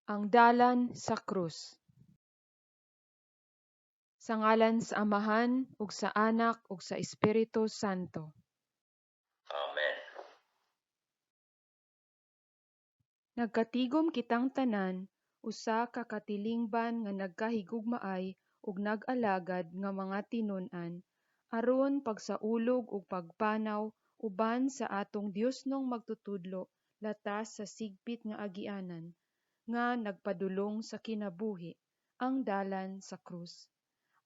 Ang dalan sa krus. Sa ngalan sa Amahan ug sa Anak ug sa Espiritu Santo. Amen. Nagkatigom kitang tanan, usa ka katilingban nga nagkahigugmaay ug nag-alagad nga mga tinun-an aron pagsaulog ug pagpanaw uban sa atong Diosnong Magtutudlo latas sa sigpit nga agianan nga nagpadulong sa kinabuhi, ang dalan sa krus.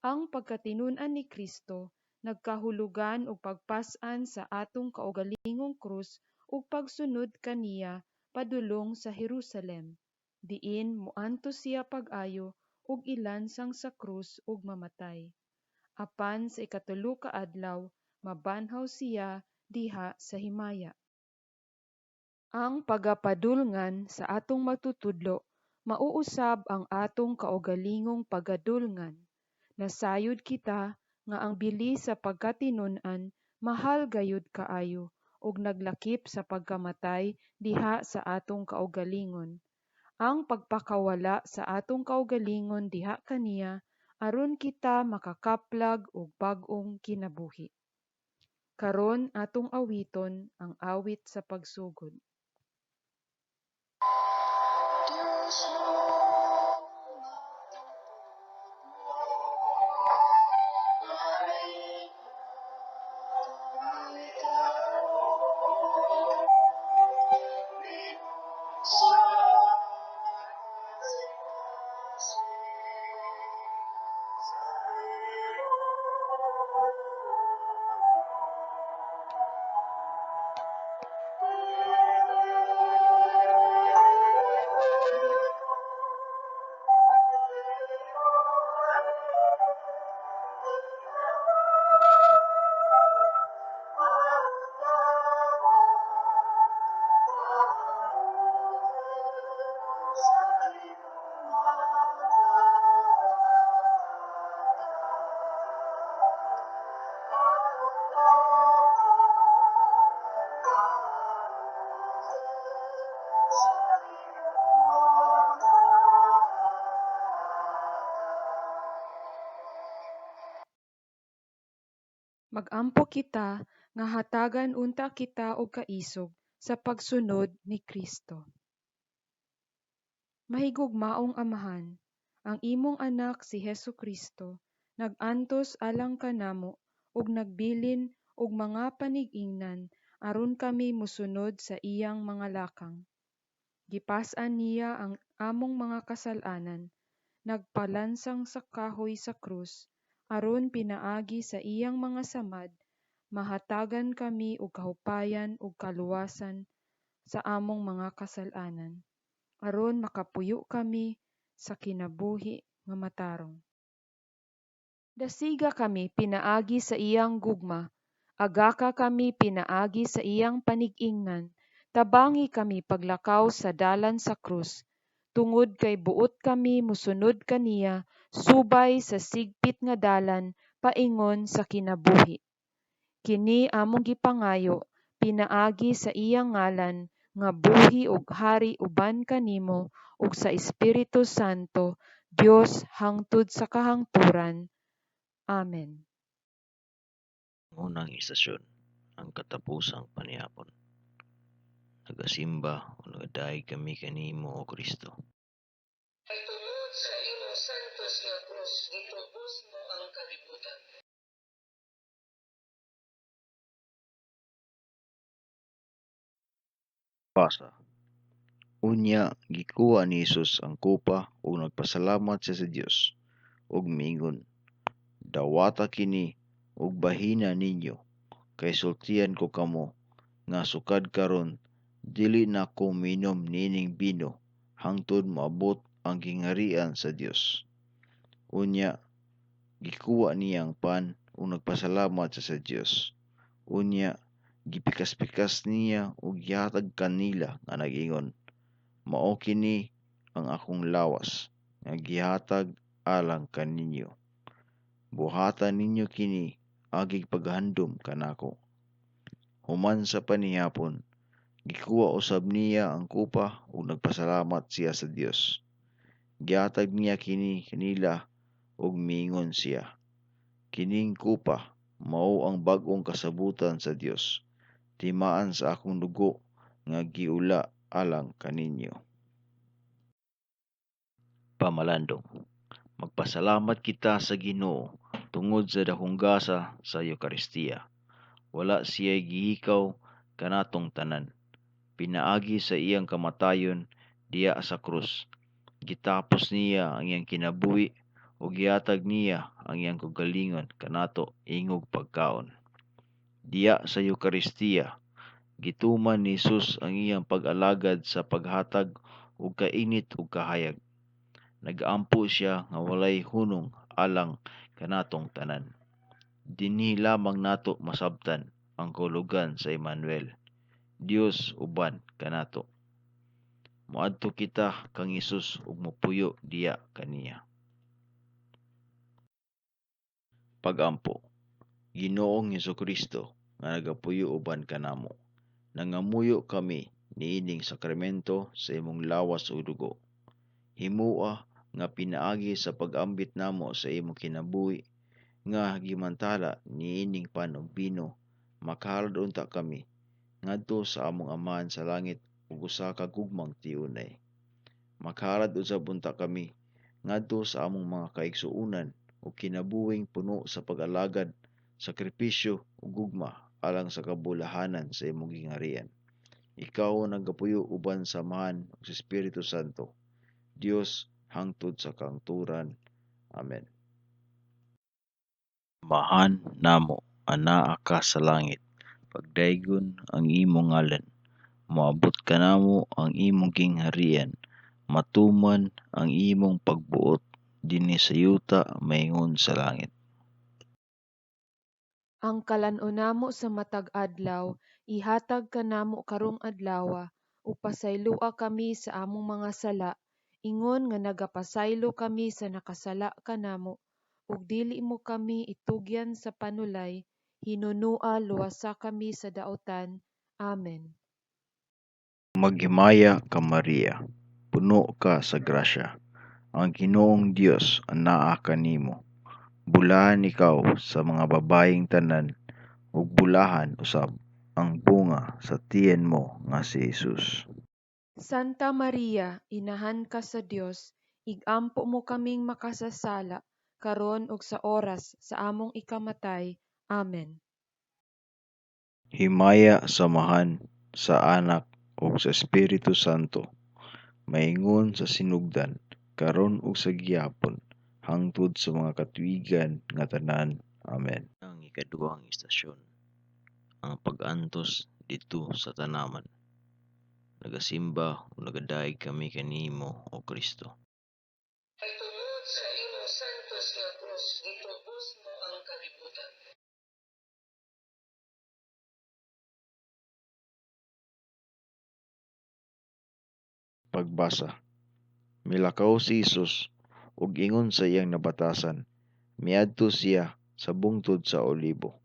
Ang pagkatinun-an ni Kristo nagkahulugan og pagpas-an sa atong kaugalingong krus ug pagsunod kaniya padulong sa Jerusalem, diin moantos siya pag-ayo ug ilansang sa krus ug mamatay. Apan sa ikatulo ka adlaw mabanhaw siya diha sa himaya. Ang pagapadulngan sa atong Magtutudlo mao usab ang atong kaugalingong pagadulngan. Nasayod kita nga ang bili sa pagkatinun-an mahal gayud kaayo ug naglakip sa pagkamatay diha sa atong kaugalingon. Ang pagpakawala sa atong kaugalingon diha kaniya aron kita makakaplag og bag-ong kinabuhi. Karon atong awiton ang awit sa pagsugod. Dios Mag-ampo kita nga hatagan unta kita og kaisog sa pagsunod ni Kristo. Mahigugmaong Amahan, ang imong anak si Hesukristo nag-antos alang kanamo ug nagbilin og mga panig-ingnan aron kami mosunod sa iyang mga lakang. Gipas-an niya ang among mga kasal-anan, nagpalansang sa kahoy sa krus, aron pinaagi sa iyang mga samad mahatagan kami og kahupayan ug kaluwasan sa among mga kasal-anan, aron makapuyo kami sa kinabuhi nga matarong. Dasiga kami pinaagi sa iyang gugma, agaka kami pinaagi sa iyang panig-ingnan, tabangi kami paglakaw sa dalan sa krus, tungod kay buot kami mosunod kaniya subay sa sigpit nga dalan paingon sa kinabuhi. Kini among gipangayo pinaagi sa iyang ngalan nga buhi ug hari uban kanimo ug sa Espiritu Santo, Dios hangtod sa kahangturan. Amen. Ang unang istasyon, ang katapusang panihapon. Nagasimba o nagadayeg kami kanimo, O Kristo. Kay tungod sa imong santos nga krus gitubos mo ang kalibutan. Basa. Unya gikuha ni Hesus ang kopa ug nagpasalamat siya sa Dios ug miingon, "Dawata kini ug bahina ninyo, kay sultihan ko kamo nga sukad karon dili na ko miinom niining bino hangtod moabot ang gingharian sa Dios." Unya gikuha niya ang pan ug nagpasalamat siya sa Dios. Unya gipikas-pikas niya ug gihatag kanila nga nag-ingon, "Mao kini ang akong lawas nga gihatag alang kaninyo. Buhata ninyo kini agig paghandom kanako." Human sa panihapon, gikuha usab niya ang kopa ug nagpasalamat siya sa Dios. Gihatag niya kini kanila ug miingon siya, "Kining kupa mao ang bag-ong kasabutan sa Dios, timaan sa akong dugo nga giula alang kaninyo." Pamalandong. Magpasalamat kita sa Ginoo tungod sa dakong gasa sa Eukaristiya. Wala siya'y gihikaw kanatong tanan. Pinaagi sa iyang kamatayon diha sa krus, gitapos niya ang iyang kinabuhi ug gihatag niya ang iyang kaugalingon kanato ingog pagkaon. Diha sa Eukaristiya, gituman ni Hesus ang iyang pag-alagad sa paghatag og kainit ug kahayag. Nag-ampo siya nga walay hunong alang kanatong tanan. Dinhi lamang nato masabtan ang kahulugan sa Emmanuel, Dios uban kanato. Moadto kita kang Hesus ug mopuyo diha kaniya. Pag-ampo. Ginoong Hesukristo nga nagapuyo uban kanamo, nangamuyo kami niining sakramento sa imong lawas ug dugo. Himoa nga pinaagi sa pag-ambit namo sa imong kinabuhi nga gimantala niining pan ug bino, makahalad unta kami ngadto sa among Amahan sa langit og usa ka gugmang tiunay. Makahalad usab unta kami ngadto sa among mga kaigsuonan og kinabuhing puno sa pag-alagad, sakripisyo ug gugma alang sa kabulahanan sa imong gingharian. Ikaw ang nagapuyo uban sa Amahan ug sa Espiritu Santo, Dios hangtod sa kahangturan. Amen. Amahan namo, anaa ka sa langit, pagdaygon ang imong ngalan, moabot kanamo ang imong gingharian, matuman ang imong pagbuot dinhi sa yuta maingon sa langit. Ang kalan-on namo sa matag adlaw ihatag kanamo karong adlawa, ug pasayloa kami sa among mga sala, ingon nga nagapasaylo kami sa nakasala kanamo, ug dili mo kami itugyan sa panulay, hinunoa luwasa kami sa daotan. Amen. Maghimaya ka Maria, puno ka sa grasya. Ang Ginoong Dios anaa kanimo. Bulahan ikaw sa mga babayeng tanan ug bulahan usab ang bunga sa tiyan mo nga si Hesus. Santa Maria, inahan ka sa Dios, igampo mo kaming makasasala, karon ug sa oras sa among ikamatay. Amen. Himaya sa Amahan, sa Anak ug sa Espiritu Santo, maingon sa sinugdan, karon ug sa gihapon, hangtod sa mga katuigan nga tanan. Amen. Ang ikaduhang istasyon, ang pag-antos didto sa tanaman. Nagasimba ug nagadayeg kami kanimo, O Kristo. Kay tungod sa imong santos nga krus gitubos mo ang kalibutan. Pagbasa. Milakaw si Hesus ug ingon sa iyang nabatasan, miadto siya sa bungtod sa Olibo.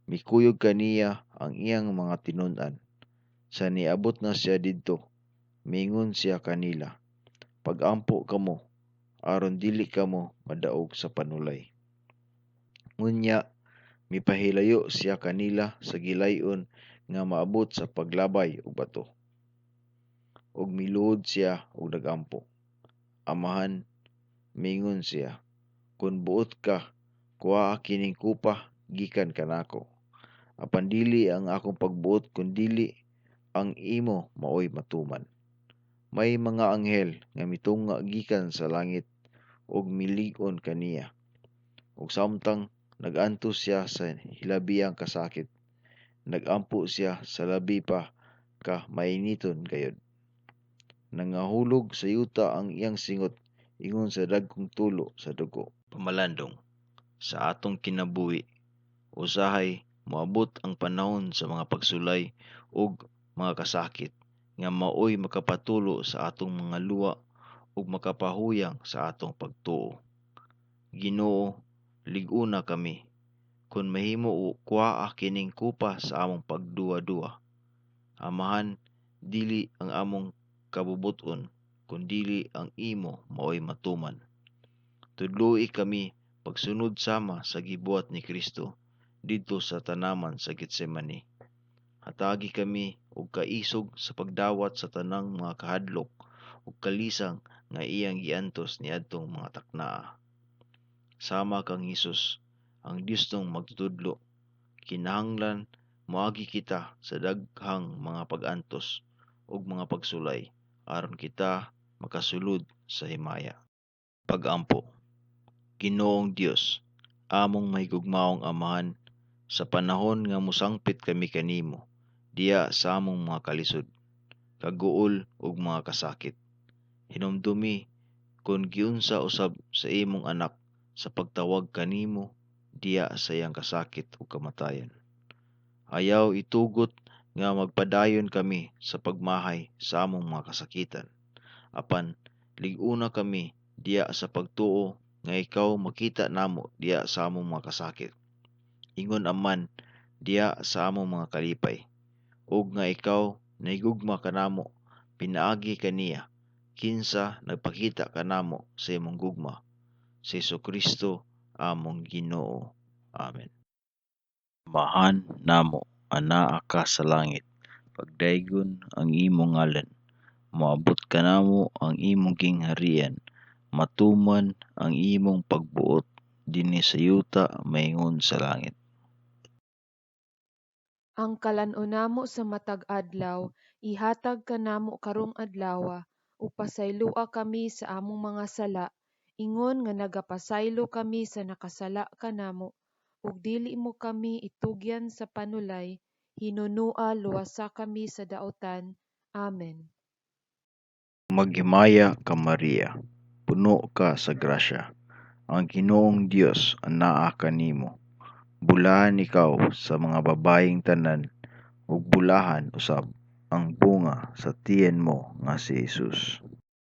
Mikuyog kaniya ang iyang mga tinun-an. Sa niabot na siya didto, miingon siya kanila, Pag-ampo kamo, aron dili kamo madaog sa panulay. Ngunya, mipahilayo siya kanila sa gilay-on nga maabot sa paglabay og bato. Ug miluhod siya ug nagampo. Amahan, miingon siya, kun buot ka, kuhaa kining kupa gikan kanako. Apan dili ang akong pagbuot kundili ang imo maoy matuman. May mga anghel nga mitunga gikan sa langit ug milig-on kaniya. Ug samtang nag-antos siya sa hilabihang kasakit, nag-ampo siya sa labi pa ka mainiton gayod. Nangahulog sa yuta ang iyang singot ingon sa dagkong tulo sa dugo. Pamalandong, sa atong kinabuhi, usahay moabot ang panahon sa mga pagsulay ug mga kasakit nga maoy makapatulo sa atong mga luha ug makapahuyang sa atong pagtuo. Ginoo, lig-una kami. Kun mahimo, kuhaa kining kupa sa among pagduha-duha. Amahan, dili ang among kabubuton kun dili ang imo maoy matuman. Tudloi kami pagsunod sama sa gibuhat ni Kristo didto sa tanaman sa Getsemani. Hatagi kami og kaisog sa pagdawat sa tanang mga kahadlok ug kalisang nga iyang giantos niadtong mga taknaa. Sama kang Hesus, ang Diosnong magtutudlo, kinahanglan moagi kita sa daghang mga pag-antos ug mga pagsulay aron kita makasulod sa himaya. Pag-ampo. Ginoong Dios, among mahigugmaong Amahan, sa panahon nga mosangpit kami kanimo diha sa among mga kalisod, kaguol ug mga kasakit, hinumdumi kon giunsa usab sa imong Anak sa pagtawag kanimo diha sa iyang kasakit ug kamatayon. Ayaw itugot nga magpadayon kami sa pagmahay sa among mga kasakitan, apan lig-una kami diha sa pagtuo nga ikaw makita namo diha sa among mga kasakit, ingon aman diha sa among mga kalipay, ug nga ikaw nahigugma kanamo pinaagi kaniya, kinsa nagpakita kanamo sa imong gugma, sa Hesukristo among Ginoo. Amen. Amahan namo, anaa ka sa langit, pagdaygon ang imong ngalan, moabot kanamo ang imong gingharian, matuman ang imong pagbuot dinhi sa yuta maingon sa langit. Ang kalan-on namo sa matag adlaw ihatag kanamo karong adlawa, ug pasayloa kami sa among mga sala, ingon nga nagapasaylo kami sa nakasala kanamo, ug dili mo kami itugyan sa panulay, hinunoa luwasa kami sa daotan. Amen. Maghimaya ka Maria, puno ka sa grasya, ang Ginoong Dios anaa kanimo. Bulahan ikaw sa mga babayeng tanan ug bulahan usab ang bunga sa tiyan mo nga si Jesus.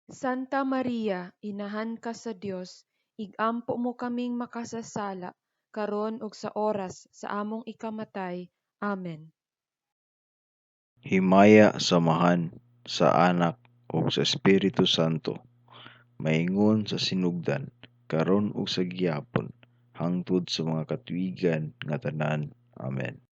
Santa Maria, Inahan ka sa Dios, ig-ampo mo kaming makasasala, karon ug sa oras sa among ikamatay. Amen. Himaya sa Amahan, sa Anak ug sa Espiritu Santo, maingon sa sinugdan, karon ug sa gihapon, hangtod sa mga katuigan nga tanan. Amen.